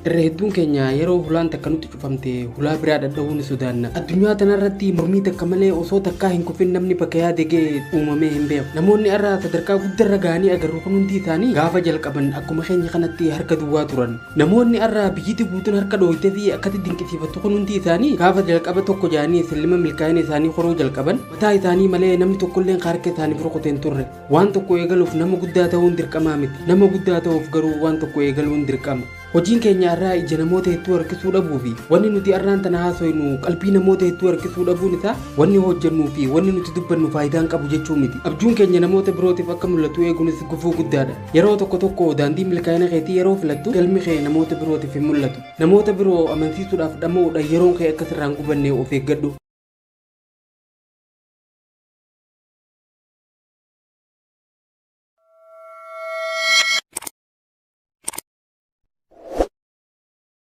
Irra hedduun keenya yeroo hulaan takka nutti cufamte hulaa biraa dhadhahuu ni sodaanna. Addunyaa tanarratti mormii takka malee osoo takkaa hin kufin namni bakka yaade ga'e uumamee hin beeku. Namoonni har'a sadarkaa guddarra ga'anii agarru kun hundi isaanii gaafa jalqaban akkuma keenya kanatti harka duwwaa turan. Namoonni har'a biyyiti guutuun harka dhooytee fi akkatti dinqisiifattu kun hundi isaanii gaafa jalqaba tokko ja'anii sillima milkaa'ina isaanii horuu jalqaban mataa isaanii malee namni tokkolleen harka isaanii rukute hin turre. Waan tokko eegaluuf nama guddaa ta'uun dirqamaa miti. Nama guddaa ta'uuf garuu waan tokko eegaluun dirqama. Hojiin keenya irraa ija namoota hedduu harkisuu dhabuu fi wanni nuti arraan tana haasoynu qalbii namoota hedduu harkisuu dhabuun isaa wanni hojjennuu fi wanni nuti dubbannu faayidaan qabu jechuu miti. Abjuun keenya namoota birootiif akka mul'atu eeguunis gufuu guddaadha. Yeroo tokko tokko daandii milkaa'ina keetii yeroo filattu galmi kee namoota birootiif hin mul'atu. Namoota biroo amansiisuudhaaf dhama'uudhaan yeroon kee akka sirraan gubanne of eeggadhu.